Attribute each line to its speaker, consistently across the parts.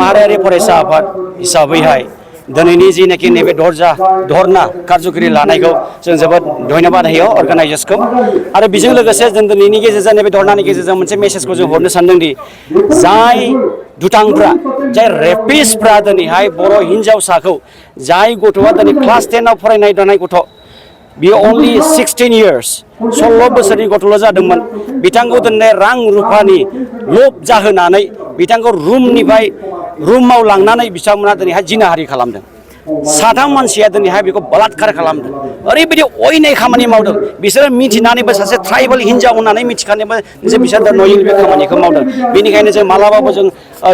Speaker 1: माहारियारि फरायसा आफाद हिसाबैहाय दिनैनि जिनाखि नैबे धरना कारज'गिरि लानायखौ जों जोबोद धन्यबाद होयो अर्गानाइजार्सखौ आरो बेजों लोगोसे जों दिनैनि गेजेरजों नैबे धरनानि गेजेरजों मोनसे मेसेजखौ जों हरनो सानदोंदि जाय दुथांफ्रा जाय रेपिस्टफ्रा दिनैहाय बर' हिन्जावसाखौ जाय गथ'आ दिनै क्लास 10आव फरायनाय दानाय गथ' बियो अनलि 16 इयार्स 16 बोसोरनि गथ'ल' जादोंमोन बिथांखौ दिनै रां रुफानि लब जाहोनानै बिथांखौ रुमाव लांनानै बिथांमोना दिनैहाय जिनाहारि खालामदों साथाम मानसिया दिनैहाय बेखौ बलात्कार खालामदों ओरैबायदि अयनाय खामानि मावदों बिसोरो मिथिनानैबो सासे ट्राइबेल हिन्जाव होननानै मिथिखानायबो जे बिसोर नयिं बे खामानिखौ मावदों बेनिखायनो जों मालाबाबो जों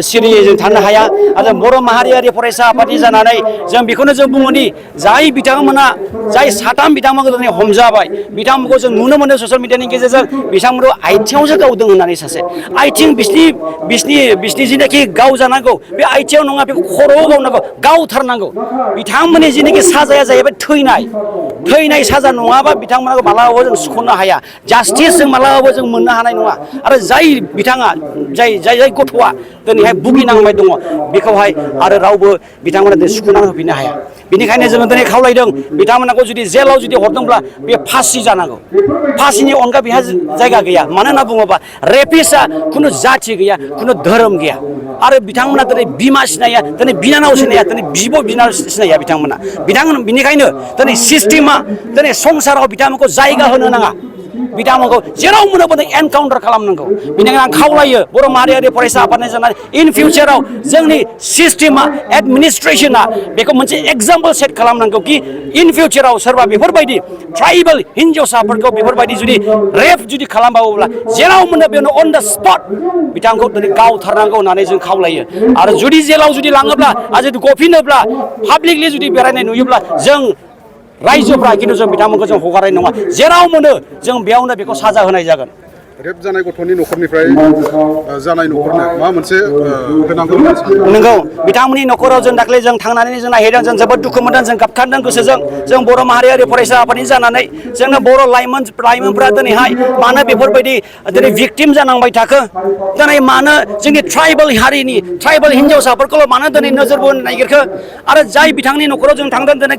Speaker 1: सिरियै जों थानो हाया आरो बर' माहारियारि फरायसा आफादनि जानानै जों बेखौनो जों बुङोदि जाय बिथांमोना जाय साथाम बिथांमोनखौ दिनै हमजाबाय बिथांमोनखौ जों नुनो मोनो ससियेल मिडियानि गेजेरजों बिथांमोनखौ आथिङावसो गावदों होननानै सासे आथिं बिसिनि जिनाखि गावजानांगौ बे आथिङाव नङा बेखौ खर'आव गावनांगौ गावथारनांगौ बिथांमोननि जिनाखि साजाया जाहैबाय थैनाय साजा नङाबा बिथांमोनखौ मालाबाबो जों सुख'नो हाया जास्टिस जों मालाबाबो जों मोननो हानाय नङा आरो जाय बिथाङा जाय गथ'आ दिनैहाय भुगिनांबाय दङ बेखौहाय आरो रावबो बिथांमोना सुख'नानै होफिननो हाया बेनिखायनो जोङो दिनै खावलायदों बिथांमोनखौ जुदि जेलाव जुदि हरदोंब्ला बे फासि जानांगौ फासिनि अनगा बेहा जायगा गैया मानो होनना बुङोबा रेपिस्टआ खुनु जाथि गैया खुनु धोरोम गैया आरो बिथांमोना दिनै बिमा सिनाया दिनै बिनानाव सिनाया दिनै बिब' बिनानाव सिनाया बिथांमोना बिनिखायनो दिनै सिस्टेमा दिनै संसाराव बिथांमोनखौ जायगा होनो नाङा बिथांमोनखौ जेराव मोनो एनकाउन्टार खालामनांगौ बेनिखायनो आं खावलायो बर' माहारियारि फरायसा आफादनि जानानै इन फिउचाराव जोंनि सिस्टेमा एडमिनिस्ट्रेसना बेखौ मोनसे एग्जाम्पल सेट खालामनांगौ कि इन फिउचाराव सोरबा बेफोरबायदि ट्राइबेल हिन्जावसाफोरखौ बेफोरबायदि जुदि रेप जुदि खालामबावोब्ला जेराव मोनो बेयावनो अन द स्पट बिथांखौ दिनै गावथारनांगौ होननानै जों खावलायो आरो जुदि जेलाव जुदि लाङोब्ला आरो जुदि गफिनोब्ला पाब्लिकलि जुदि बेरायनाय नुयोब्ला जों रायजोफ्रा खिन्थु जों बिथांमोनखौ जों हगारनाय नङा जेराव मोनो जों बेयावनो बेखौ साजा होनाय जागोन
Speaker 2: रेप जानाय गथ'नि न'खरनिफ्राय जानाय न'खरनो मा मोनसे होनांगौ
Speaker 1: नंगौ बिथांमोननि न'खराव जों दाख्लै जों थांनानै जों नायहैदों जों जोबोद दुखु मोनदों जों गाबखांदों गोसोजों जों बर' माहारियारि फरायसा आफादनि जानानै जोंनो बर' लाइमोनफ्रा दिनैहाय मानो बेफोरबायदि दिनै भिक्टिम जानांबाय थाखो दिनै मानो जोंनि ट्राइबेल हारिनि ट्राइबेल हिन्जावसाफोरखौल' मानो दिनै नोजोर बोनो नागिरखो आरो जाय बिथांनि न'खराव जों थांदों दिनै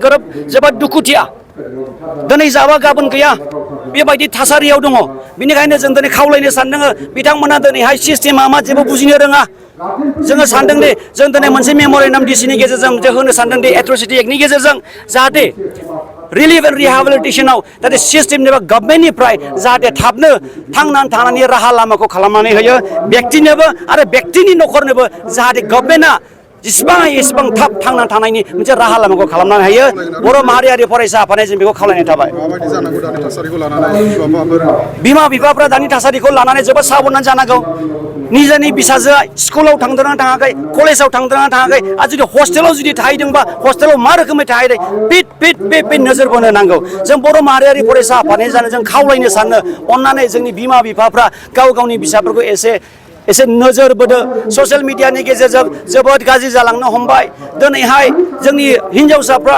Speaker 1: जोबोद दुखुथिया दिनै जाबा गाबोन गैया बेबायदि थासारियाव दङ बेनिखायनो जों दिनै खावलायनो सानदों बिथांमोना दिनैहाय सिस्टेमा मा जेबो बुजिनो रोङा जोङो सानदों दि जों दिनै मोनसे मेम'रेन्डाम डिसिनि गेजेरजों जों होनो सानदों दि एट्रसिटि एक्टनि गेजेरजों जाहाथे रिलिफ एन्ड रिहेबिलिटेसनाव जाहाथे सिस्टेमनि बा गभर्नमेन्टनिफ्राय जाहाथे थाबनो थांनानै थानायनि राहा लामाखौ खालामनानै होयो व्यक्तिनोबो आरो व्यक्तिनि न'खरनोबो जाहाथे गभर्नमेन्टआ जेसेबां हायो एसेबां थाब थांनानै थानायनि मोनसे राहा लामाखौ खालामनानै होयो बर' माहारियारि फरायसा आफादजों जों बेखौ खावलायनाय थाबाय बिमा बिफाफ्रा दानि थासारिखौ लानानै जोबोद साबधान जानांगौ निजेनि फिसाजोआ स्कुलाव थांदोंना थाङाखै कलेजाव थांदोंना थाङाखै आरो जुदि हस्टेलाव जुदि थाहैदोंबा हस्टेलाव मा रोखोमै थाहैदों बे नोजोर बोनो नांगौ जों बर' माहारियारि फरायसा आफादनि जानो जों खावलायनो सानो अननानै जोंनि बिमा बिफाफ्रा गावनि फिसाफोरखौ एसे नोजोर बोदो ससियेल मिडियानि गेजेरजों जोबोद गाज्रि जालांनो हमबाय दिनैहाय जोंनि हिन्जावसाफ्रा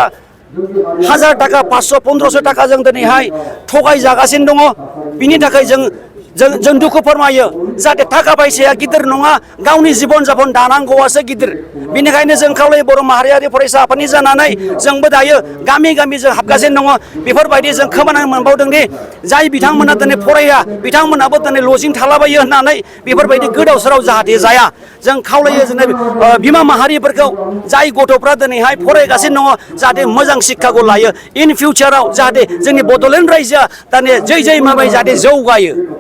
Speaker 1: 1000 थाखा 500 1500 थाखा जों दिनैहाय थगाय जागासिनो दङ बिनि थाखाय जों दुखु फोरमायो जाहाथे थाखा फैसाया गिदिर नङा गावनि जिबन जापन दानांगौआसो गिदिर बेनिखायनो जों खावलायो बर' माहारियारि फरायसा आफादनि जानानै जोंबो दायो गामि जों हाबगासिनो दङ बेफोरबायदि जों खोनानो मोनबावदों दि जाय बिथांमोना दिनै फराया बिथांमोनाबो दिनै लजिं थालाबायो होननानै बेफोरबायदि गोदाव सोराव जाहाथे जाया जों खावलायो जों बिमा माहारिफोरखौ जाय गथ'फ्रा दिनैहाय फरायगासिनो दङ जाहाथे मोजां शिक्षाखौ लायो इन फिउचाराव जाहाथे जोंनि बड'लेण्ड रायजोआ दानि जै माबाय जाहाथे जौगायो